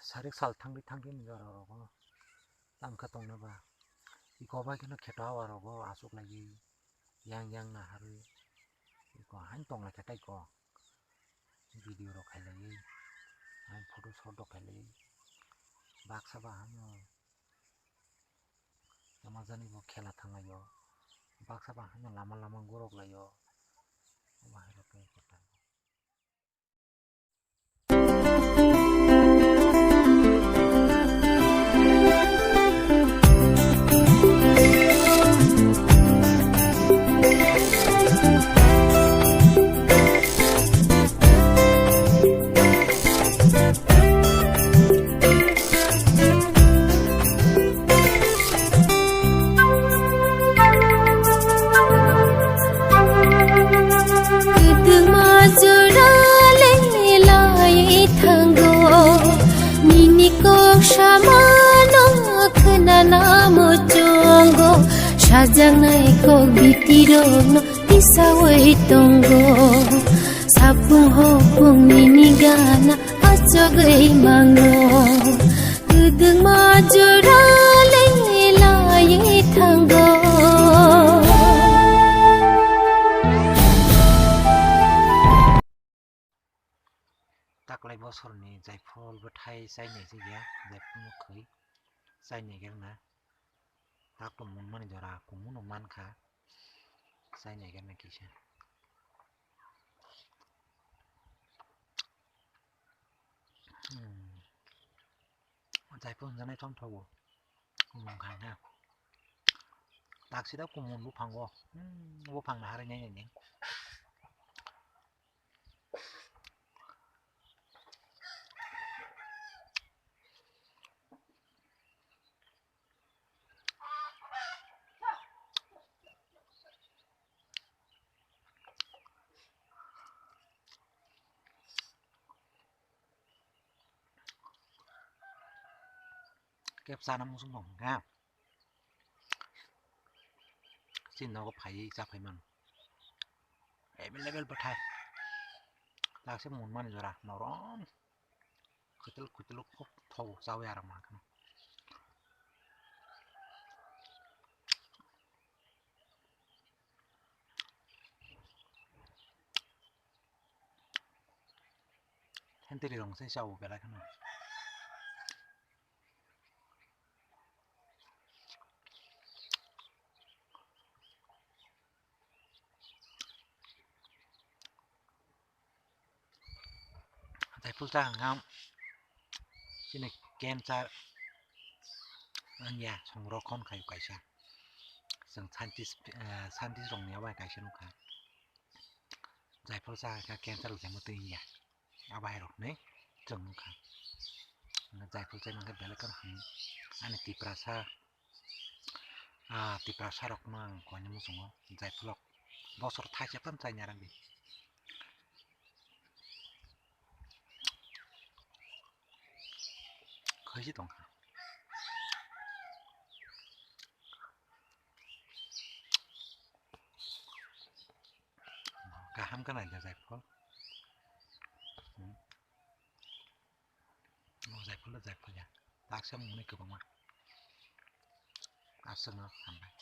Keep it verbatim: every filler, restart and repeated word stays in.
Sarik sal thangri thangri ni jora rogo tang khe tongna ba. Iko bai kheno kheto hawa rogo aswk lagi yang yang na harwi. Iko hain tong lai khe tei ko video rok khai lai, hain photo shoot rok khai lai. Baksa ba haino tama jani bo khela thang lai o. Baksa ba haino lama lama gorok lai o. Omo hai rok khe khe tang. Kwdwma jora le lai thango, nini kok samano khwnana muchungo, sajaknai kok bitirokno tisawi tongo. Sapung hopung nini gana achugwi mango. Kwdwma jora le lai thango. Taklai bosorni jaiphol bwthai chainai jigya, jaiphol no khwi chainai gerna. Takto munmani jora kumu no mankha, chainai gerna kisa. Hmm. Jaiphol hwnjanai thong thogo. Kumun khai na. Taksida kumun buphango. Hmm, buphang na harinai nini. Kebsana muchung tong kha. Chini nogo phaiwi chaphai mano. Available bwthai. Taksa munmani jora norom. Kwtal kwtal khub thogo chawi aram ma kheno. Hentiri rong sai chao belai kheno. Jaiphol cha hwnkham chini cancer wngya songrokhon khaio kaisa. Chwng scientist, eh, scientist rokni abo hai kaisa nukha. Jaiphol cha kha cancer rok jemotwi wngya. Abo hai rokni chwng nukha. Jaiphol chai mankha belai kheno hamya. Ani Tiprasa, ah, Tiprasa rokno ang koinwi muchungo. Jaiphol rok bosor thaisa phano chaina rwngdi. Khaisi tongkha. Kaham khe naidi jaiphol. Hmm. O jaiphol, o jaiphol ya. Taksa mwnwi kwbangma. Aswkno hambai.